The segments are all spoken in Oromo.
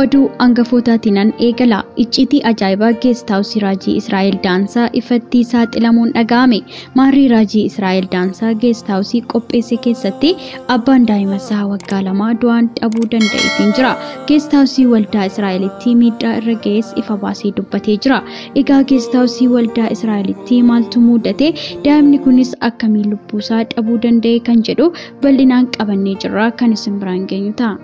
Oduu hangafootaatiin eegala. Icciitii ajaa'ibaa Geest Haawusii Raajii Israa'el Daansaa ifatti saaxilamuun dhaga'ame. Maarrii Raajii Israa'el Daansaa Geest Haawusii qopheesse keessatti abbaan daa'ima isaa waggaa 2 du'aan dhabuu danda'eetiin jira. Geest Haawusii Waldaa Israa'elitti miidhaa irra ga'es ifa baasee dubbatee jira. Egaa Geest Haawusii Waldaa Israa'elitti maaltu mudate? Daa'imni kunis akkamiin lubbuusaa dhabuu danda'e kan jedhu bal'inaan qabannee jirra, kan isin biraan geenyu ta'a.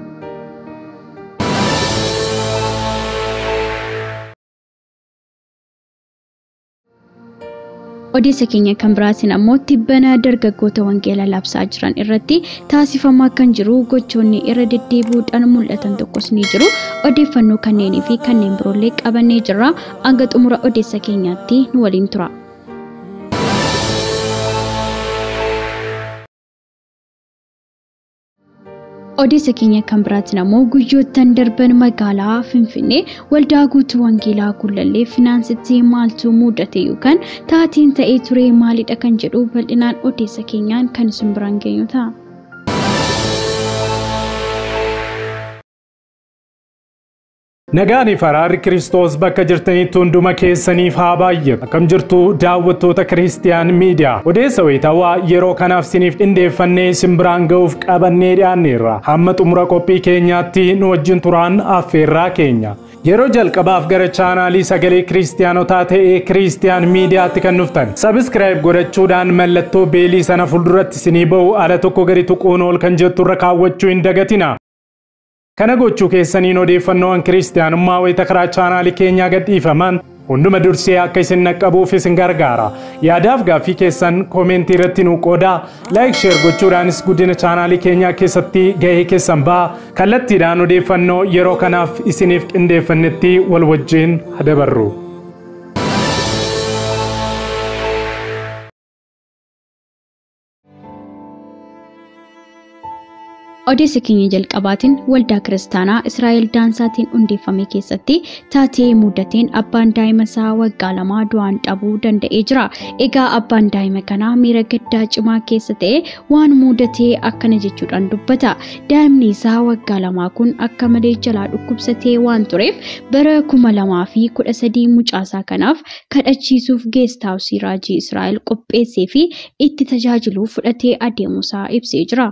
Odeessa keenya kan biraatiin ammoo tibbana dargaggoota wangeela labsaa jiran irratti taasifamaa kan jiru gochoonni irra deddeebi'uudhaan mul'atan tokkos ni jiru. Odeeffannoo kanneenii fi kanneen biroollee qabannee jirra. Hanga xumura odeessa keenyaatti nu waliin tura. Odeessa keenya kan biraatiin ammoo guyyoottan darban magaalaa Finfinnee waldaa guutuu wangeelaa Gullallee Finaansitti maaltu mudate yookaan taatiin ta'ee ture maalidha kan jedhu bal'inaan odeessa keenyaan kan isin biraan geenyu ta'a. Nagaan fi araarri Kiristoos bakka jirtanitti hunduma keessaniif haa baay'atu. Akkam jirtu daawwattoota Kiristiyaan Miidiyaa. Odeessa wayitaawaa yeroo kanaaf siniif qindeeffannee isin biraan ga'uuf qabannee dhiyaanneerra. Hamma xumura qophii keenyaatti nu wajjin turaan affeerraa keenya. Yeroo jalqabaaf gara chaanaalii sagalee Kiristiyaanotaa ta'ee Kiristiyaan Miidiyaatti kan dhuftan. Sabiskiraayib godhachuudhaan mallattoo beelii sana fuulduratti isinii ba'u ala tokko gadi tuquun ol kan jetturra kaawwachuu hin dagatina. Kana gochuu keessaniin odeeffannoowwan kiristiyaanummaa wayita karaa chaanaalii keenyaa gadhiifaman hunduma dursee akka isin naqqabuuf isin gargaara. Yaadaaf gaaffii keessan koomentii irratti nu qoodaa, laayik sheer gochuudhaanis guddina chaanaalii keenyaa keessatti gahee keessan ba'a. Kallattiidhaan odeeffannoo yeroo kanaaf isiniif qindeeffannetti wal wajjin dabarru. Odeessa keenya jalqabaatiin waldaa kiristaanaa Israa'el Daansaatiin hundeeffame keessatti taatee mudateen abbaan daa'ima isaa waggaa 2 du'aan dhabuu danda'ee jira. Egaa abbaan daa'ima kanaa miira gaddaa cimaa keessa ta'e waan mudatee akkana jechuudhaan dubbata. Daa'imni isaa waggaa 2 kun akka malee jalaa dhukkubsatee waan tureef bara 2013 mucaasaa kanaaf kadhachiisuuf Geest Haawusii Raajii Israa'el qopheessee fi itti tajaajiluu fudhatee adeemuusaa ibsee jira.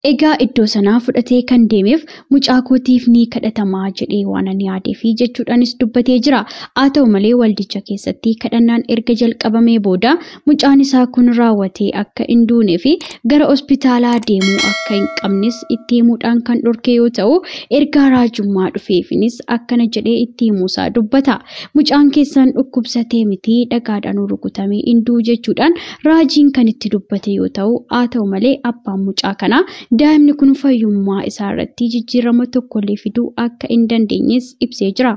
Egaa iddoo sanaa fudhatee kan deemeef mucaa kootiif ni kadhatamaa jedhee waan ani yaadee fi jechuudhaanis dubbatee jira. Haa ta'u malee waldicha keessatti kadhannaan erga jalqabamee booda mucaan isaa kun raawwatee akka hin duunee fi gara hospitaalaa deemuu akka hin qabnes itti himuudhaan kan dhorke yoo ta'u, ergaa raajummaa dhufeefinis akkana jedhee itti himuusaa dubbata. Mucaan keessan dhukkubsatee miti dhagaadhaan rukutamee hin du'u jechuudhaan raajiin kan itti dubbate yoo ta'u, haa ta'u malee abbaan mucaa kanaa daa'imni kun fayyummaa isaa irratti jijjiirama tokkollee fiduu akka hin dandeenyes ibsee jira.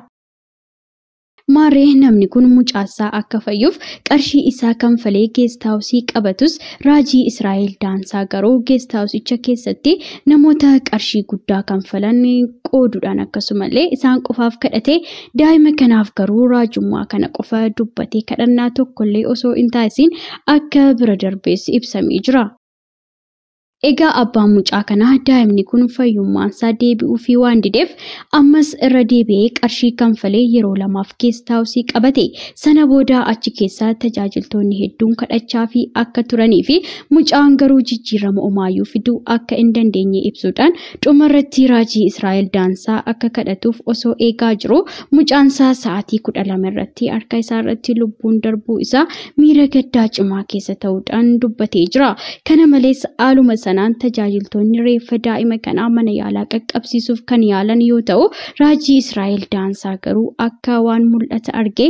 Maarree namni kun mucaasaa akka fayyuuf qarshii isaa kanfalee Geest Haawusii qabatus Raajii Israa'el Daansaa garuu Geest Haawusicha keessatti namoota qarshii guddaa kanfalan qooduudhaan akkasumallee isaan qofaaf kadhate daa'ima kanaaf garuu raajummaa kana qofa dubbatee kadhannaa tokkollee osoo hin taasisin akka bira darbees ibsamee jira. Egaa abbaan mucaa kanaa daa'imni kun fayyummaan isaa deebi'uu fi waan dideef ammas irra deebi'ee qarshii kanfalee yeroo 2f Geest Haawusii qabate. Sana booda achi keessaa tajaajiltoonni hedduun kadhachaa fi akka turanii fi mucaan garuu jijjiirama homaayyuu fiduu akka hin dandeenye ibsuudhaan dhumarratti Raajii Israa'el Daansaa akka kadhatuuf osoo eegaa jiru mucaan isaa sa'aatii 12 irratti harka isaa irratti lubbuun darbuu isaa miira gaddaa cimaa keessa ta'uudhaan dubbatee jira. Kana malees haaluma sanaan tajaajiltoonni reeffa daa'ima kanaa mana yaalaa qaqqabsiisuuf kan yaalan yoo ta'u, Raajii Israa'el Daansaa garuu akka waan mul'ata argee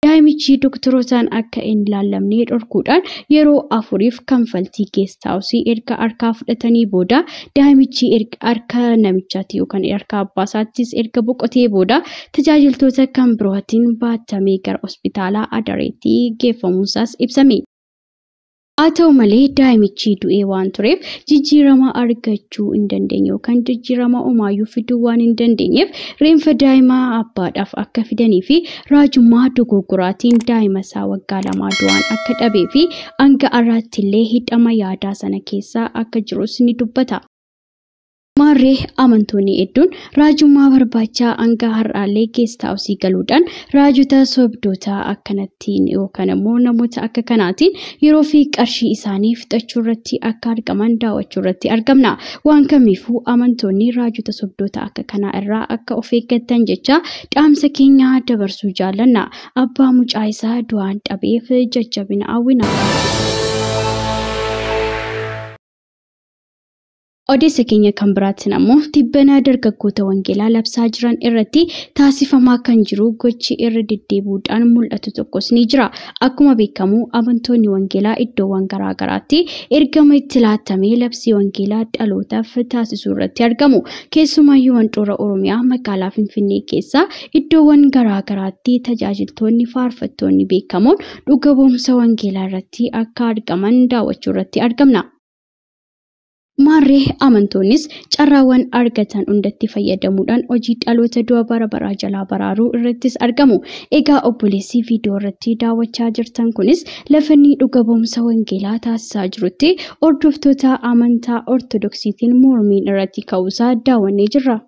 daa'imichi dooktorootaan akka hin laallamne dhorkuudhaan yeroo 4f kanfaltii Geest Haawusii erga harkaa fudhatanii booda daa'imichi harka namichaatti yookaan harka abbaasaattis erga boqotee booda tajaajiltoota kan birootiin baatamee gara hospitaalaa Adareetti geeffamuunsaas ibsame. Haa ta'u malee daa'imichi du'ee waan tureef jijjiirama argachuu hin dandeenye yookaan jijjiirama homaayyuu fiduu waan hin dandeenyeef reenfa daa'imaa abbaadhaaf akka fidanii fi raajummaa dogoggoraatiin daa'ima isaa waggaa 2 du'aan akka dhabee fi hanga har'aatti illee hidhama yaadaa sana keessa akka jirus ni dubbata. Maarree amantoonni hedduun raajummaa barbaachaa hanga har'aallee geestaa hawusii galuudhaan raajota sobdoota akkanattiin yookaan immoo namoota akka kanaatiin yeroo fi qarshii isaanii fixachuu irratti akka argaman daawwachuu irratti argamna. Waan kamiifuu amantoonni raajota sobdoota akka kanaa irraa akka of eeggatan jecha dhaamsa keenya dabarsuu jaallanna. Abbaa mucaa isaa du'aan dhabeef jajjabina hawwina. Odeessa keenya kan biraatiin ammoo tibbana dargaggoota wangeelaa labsaa jiran irratti taasifamaa kan jiru gochi irra deddeebi'uudhaan mul'atu tokkos ni jira. Akkuma beekamu amantoonni wangeelaa iddoowwan garaagaraatti ergama itti laatamee labsii wangeelaa dhalootaaf taasisuu irratti argamu. Keessumaayyuu handhuura Oromiyaa magaalaa Finfinnee keessa iddoowwan garaagaraatti tajaajiltoonni faarfattoonni beekamoon dhuga ba'umsa wangeelaa irratti akka argaman daawwachuu irratti argamna. Maarree amantoonnis carraawwan argatan hundatti fayyadamuudhaan hojii dhaloota du'a bara baraa jalaa baraaruu irrattis argamu. Egaa obboleessi viidiyoo irratti daawwachaa jirtan kunis lafa inni dhuga ba'umsa wangeelaa taasisaa jirutti hordoftoota amantaa Ortodoksiitiin mormiin irratti ka'uusaa daawwannee jirra.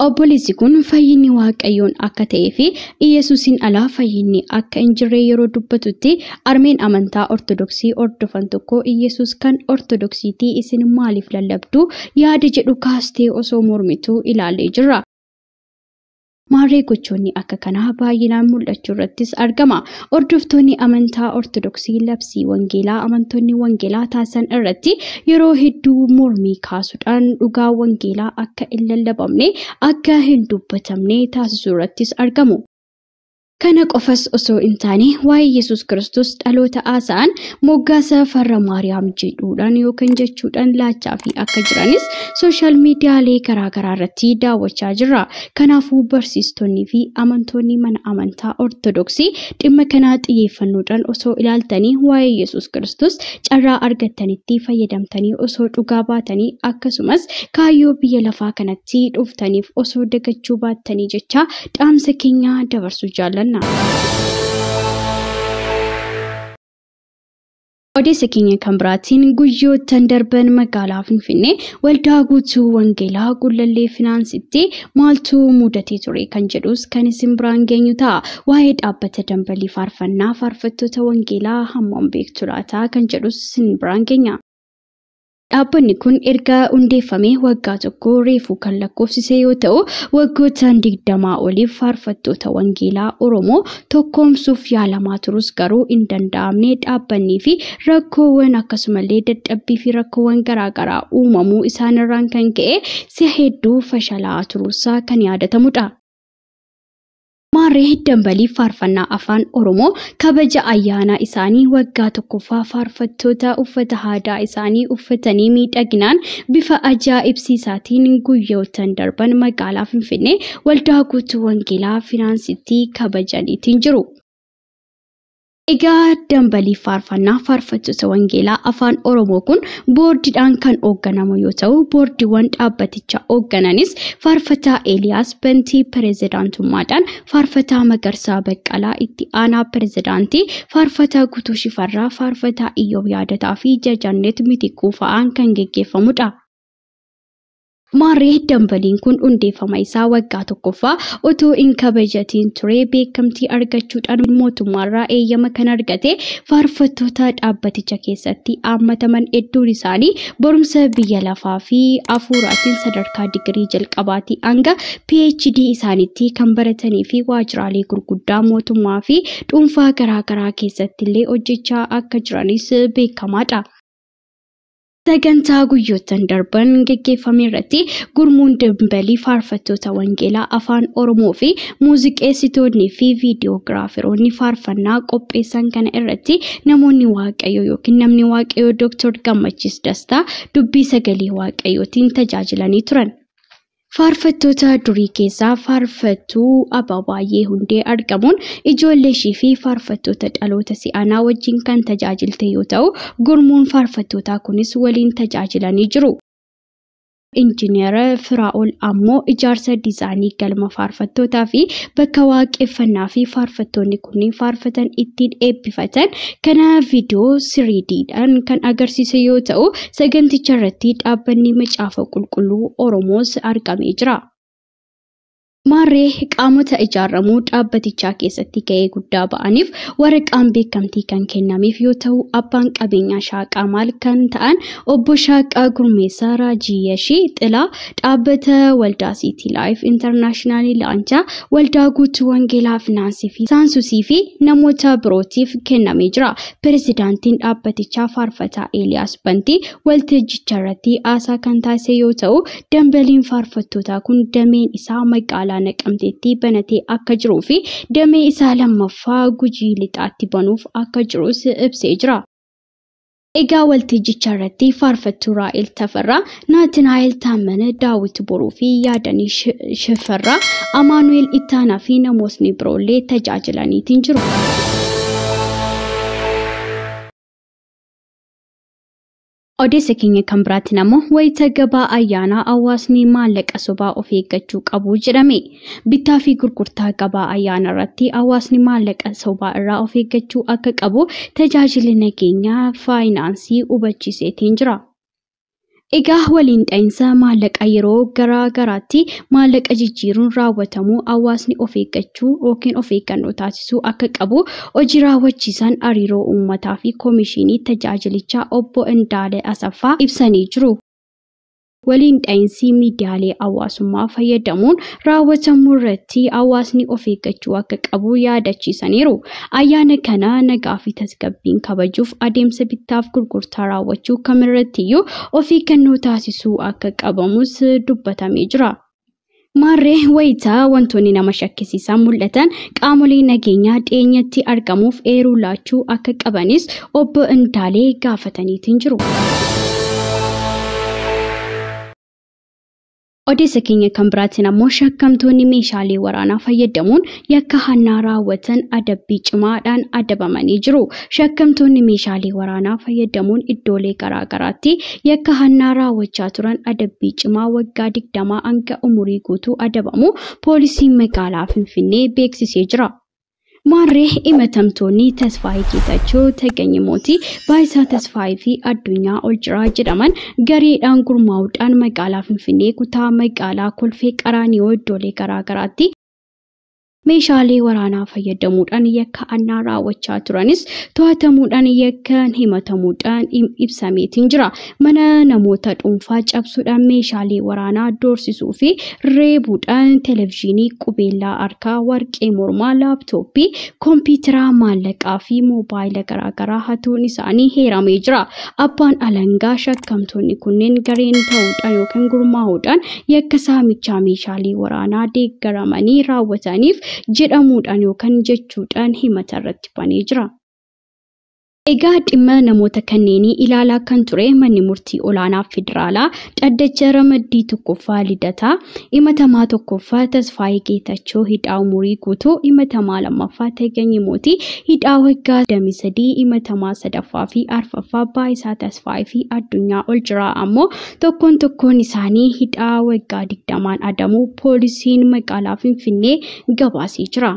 Obboleessi kun fayyinni Waaqayyoon akka ta'ee fi Iyyasuusiin alaa fayyinni akka hin jirre yeroo dubbatutti armeen amantaa Ortodoksii hordofan tokko Iyyasuus kan Ortodoksiitii isin maaliif lallabdu yaada jedhu kaastee osoo mormituu ilaalee jirra. Maarree gochoonni akka kanaa baay'inaan mul'achuu irrattis argama. Hordoftoonni amantaa Ortodoksii labsii wangeelaa amantoonni wangeelaa taasisan irratti yeroo hedduu mormii kaasuudhaan dhugaa wangeelaa akka hin lallabamne akka hin dubbatamne taasisuu irrattis argamu. Kana qofas osoo hin taane waa'ee Yesuus Kiristoos dhaloota haasa'an moggaasa farra Maariyaam jedhuudhaan yookaan jechuudhaan laachaa fi akka jiranis sooshaal miidiyaalee garaagaraa irratti daawwachaa jirra. Kanaafuu barsiistonni fi amantoonni mana amantaa Ortodoksii dhimma kanaa xiyyeeffannoodhaan osoo ilaaltanii waa'ee Yesuus Kiristoos carraa argattanitti fayyadamtanii osoo dhugaa baatanii akkasumas kaayyoo biyya lafaa kanatti dhuftaniif osoo dagachuu baattanii jecha dhaamsa keenya dabarsuu jaallanna. Odeessa keenya kan biraatiin guyyoottan darban magaalaa Finfinnee waldaa guutuu wangeelaa Gullallee Finaansitti maaltu mudatee ture kan jedhus kan isin biraan geenyu ta'a. Waa'ee dhaabbata dambalii faarfannaa faarfattoota wangeelaa hammam beektu laata kan jedhus isin biraan geenya. Dhaabbanni kun erga hundeeffamee waggaa tokko reefuu kan lakkoofsise yoo ta'u, waggoota 20 oliif faarfattoota wangeelaa Oromoo tokkoomsuuf yaalamaa turus garuu hin danda'amne. Dhaabbannii fi rakkoowwan akkasumallee dadhabbii fi rakkoowwan garaagaraa uumamuu isaanirraan kan ka'e si'a hedduu fashalaa turuusaa kan yaadatamudha. Maarree dambalii faarfannaa afaan Oromoo kabaja ayyaana isaanii waggaa tokkoffaa faarfattoota uffata aadaa isaanii uffatanii miidhaginaan bifa ajaa'ibsiisaatiin guyyootan darban magaalaa Finfinnee waldaa guutuu wangeelaa Finaansitti kabajaniitiin jiru. Egaa dambalii faarfannaa faarfattoota wangeelaa afaan Oromoo kun boordiidhaan kan hoogganamu yoo ta'u, boordiiwwan dhaabbaticha hooggananis faarfataa Eeliyaas Bantii pirezidaantummaadhaan, faarfataa Magarsaa Baqqalaa itti aanaa pirezidaantii, faarfataa Guutuu Shifarraa, faarfataa Iyyoob Yaadataa fi Jajannet Mitikkuu fa'aan kan geggeeffamudha. Maarree dambaliin kun hundeeffama isaa waggaa tokkoffaa otoo hin kabajatiin ture beekamtii argachuudhaan mootummaarraa eeyyama kan argate faarfattoota dhaabbaticha keessatti haammataman hedduun isaanii barumsa biyya lafaa fi hafuuraatiin sadarkaa digirii jalqabaatii hanga PhD isaaniitti kan baratanii fi waajjiraalee gurguddaa mootummaa fi dhuunfaa garaagaraa keessatti illee hojjechaa akka jiranis beekamaadha. Sagantaa guyyoottan darban geggeeffame irratti gurmuun dambalii faarfattoota wangeelaa afaan Oromoo fi muuziqeessitoonni fi viidiyoogiraafiroonni faarfannaa qopheessan kana irratti namoonni Waaqayyoo yookiin namni Waaqayyoo Dooktor Gammachiis Dastaa dubbii sagalee Waaqayyootiin tajaajilanii turan. Faarfattoota durii keessaa faarfattuu Ababaay'ee Hundee argamuun ijoollee ishee fi faarfattoota dhaloota si'anaa wajjin kan tajaajilte yoo ta'u, gurmuun faarfattootaa kunis waliin tajaajilanii jiru. Injiinar Firaa'ol ammoo ijaarsa diizaayinii galma faarfattootaa fi bakka waaqeffannaa fi faarfattoonni kunneen faarfatan ittiin eebbifatan kana viidiyoo 3D'dhaan kan agarsiise yoo ta'u, saganticha irratti dhaabbanni Macaafa Qulqulluu Oromoos argamee jira. Maarree qaamota ijaaramuu dhaabbatichaa keessatti gahee guddaa ba'aniif waraqaan beekamtii kan kennameef yoo ta'u, abbaan qabeenyaa Shaaqaa Maal kan ta'an obbo Shaaqaa Gurmeessaa Raajii Yashii Xilaa, dhaabbata Waldaa Siitii Laayif Intarnaashinaal Laanchaa, Waldaa Guutuu Wangeelaa Finaansii fi Saansusii fi namoota birootiif kennamee jira. Pirezidaantiin dhaabbatichaa Faarfataa Eeliyaas Bantii waltajjicha irratti haasaa kan taasise yoo ta'u, dambaliin faarfattootaa kun dameen isaa magaalaa Naqamteetti banatee akka jiruu fi damee isaa lammaffaa Gujii Lixaatti banuuf akka jirus ibsee jira. Egaa waltajjicha irratti faarfattuu Raa'el Tafarraa, Naatinaa'el Taammana, Daawit Boruu fi Yaadanii Shifarraa, Amaanu'el Ittaanaa fi namootni biroollee tajaajilaniitiin jiru. Odeessa keenya kan biraatiin ammoo wayita gabaa ayyaanaa hawaasni maallaqa sobaa of eeggachuu qabu jedhame. Bittaa fi gurgurtaa gabaa ayyaanaa irratti hawaasni maallaqa sobaa irraa of eeggachuu akka qabu tajaajilli nageenyaa faayinaansii hubachiiseetiin jira. Egaa waliin dha'iinsa maallaqa yeroo garaa garaatti maallaqa jijjiiruun raawwatamu hawaasni of eeggachuu yookiin of eeggannoo taasisuu akka qabu hojii raawwachiisaan hariiroo uummataa fi koomishinii tajaajilichaa obbo Indaale Asaffaa ibsanii jiru. Waliin dha'iinsi miidiyaalee hawaasummaa fayyadamuun raawwatamu irratti hawaasni of eeggachuu akka qabu yaadachiisaniiru. Ayyaana kana nagaa fi tasgabbiin kabajuuf adeemsa bittaaf gurgurtaa raawwachuu kamirrattiyyuu of eeggannoo taasisuu akka qabamus dubbatamee jira. Maarree wayitaa wantoonni nama shakkisiisan mul'atan qaamolee nageenyaa dhiyeenyatti argamuuf eeruu laachuu akka qabanis obbo Indaalee gaafataniitiin jiru. Odeessa keenya kan biraatiin ammoo shakkamtoonni meeshaalee waraanaa fayyadamuun yakka hannaa raawwatan adabbii cimaadhaan adabamanii jiru. Shakkamtoonni meeshaalee waraanaa fayyadamuun iddoolee garaa garaatti yakka hannaa raawwachaa turan adabbii cimaa waggaa 20 hanga umurii guutuu adabamu poolisiin magaalaa Finfinnee beeksisee jira. Maarree himatamtoonni Tasfaayee Geetachoo, Tagany Mootii, Baayisaa Tasfaayee fi Addunyaa Oljiraa jedhaman gareedhaan gurmaa'uudhaan magaalaa Finfinnee kutaa magaalaa Kolfee Qaraanioo iddoolee garaa garaatti meeshaalee waraanaa fayyadamuudhaan yakka hannaa raawwachaa turanis to'atamuudhaan yakkaan himatamuudhaan ibsameetiin jira. Mana namoota dhuunfaa cabsuudhaan meeshaalee waraanaa doorsisuu fi reebuudhaan televezyiinii, qubeellaa harkaa, warqee mormaa, laaptooppii, kompiitara, maallaqaa fi moobaayila garaagaraa hatuun isaanii heeramee jira. Abbaan alangaa shakkamtoonni kunneen gareen ta'uudhaan yookaan gurmaa'uudhaan yakka saamichaa meeshaalee waraanaa deeggaramanii raawwataniif jedhamuudhaan yookaan jechuudhaan himata irratti banee jira. Egaa dhimma namoota kanneenii ilaalaa kan ture manni murtii olaanaa federaalaa dhaddacha ramaddii tokkoffaa Lidataa, himatamaa tokkoffaa Tasfaayee Geetachoo hidhaa umurii guutuu, himatamaa lammaffaa Tagany Mootii hidhaa waggaa 23, himatamaa sadaffaa fi arfaffaa Baayisaa Tasfaayee fi Addunyaa Oljiraa ammoo tokkoon tokkoon isaanii hidhaa waggaa 20 adamuu poolisiin magaalaa Finfinnee gabaasee jira.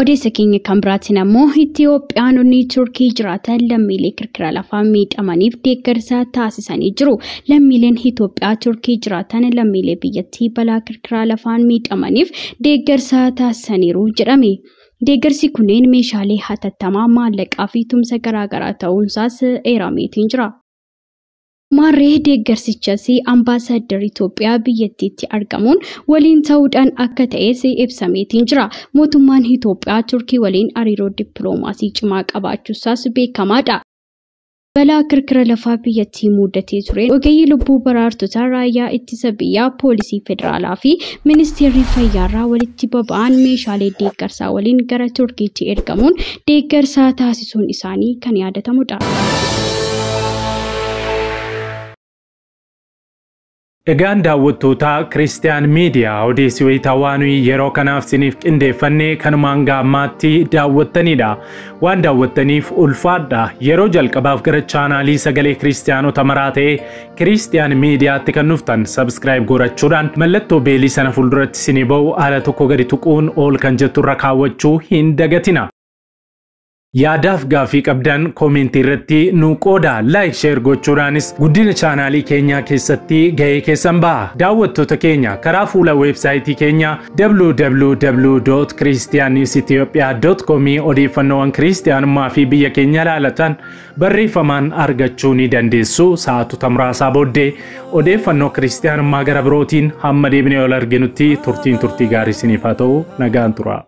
Odeessa keenya kan biraatiin ammoo Itoophiyaanonni Turkii jiraatan lammiilee kirkira lafaa miidhamaniif deeggarsa taasisanii jiru. Lammiileen Itoophiyaa Turkii jiraatan lammiilee biyyattii balaa kirkira lafaan miidhamaniif deeggarsa taasisaniiru jedhame. Deeggarsi kunneen meeshaalee hatattamaa, maallaqaa fi tumsa garaagaraa ta'uunsaas eerameetiin jira. Maarree deeggarsichas ambaasaaddarri Itoophiyaa biyyattiitti argamuun waliin ta'uudhaan akka ta'es ibsameetiin jira. Mootummaan Itoophiyaa Turkii waliin hariiroo dippiloomaasii cimaa qabaachuusaas beekamaadha. Balaa kirkira lafaa biyyattii mudatee ture ogeeyyii lubbuu baraartotaa raayyaa ittisa biyyaa, poolisii federaalaa fi ministeerri fayyaarraa walitti baba'an meeshaalee deeggarsaa waliin gara Turkiitti ergamuun deeggarsa taasisuun isaanii kan yaadatamudha. Egaan daawwattoota Kiristiyaan Miidiyaa, odeessi wayitaawaa nuyi yeroo kanaaf siniif qindeeffannee kanumaan gaammaatti daawwattanidha. Waan daawwattaniif ulfaadha. Yeroo jalqabaaf gara chaanaalii sagalee Kiristiyaanota maraa ta'e Kiristiyaan Miidiyaatti kan dhuftan, subscribe gochuudhaan mallattoo beelii sana fuulduratti sinii ba'u haala tokko gadi tuquun ol kan jettu irra kaawwachuu hin dagatina. Yaadaaf gaaffii qabdan koomentii irratti nu qooda. Like, share gochuudhaanis guddina chaanaalii keenyaa keessatti gahee keessan ba'a. Daawwattoota keenya, karaa fuula weebsaayitii keenya www.christiannewsethiopia.com odeeffannoowwan kiristiyaanummaa fi biyya keenya ilaalatan barreeffamaan argachuu ni dandeessu. Sa'aatota muraasaa booddee odeeffannoo kiristiyaanummaa gara birootiin hamma deebinee ol arginutti turtiin turtii gaarii isiniif haa ta'u. Nagaan tura.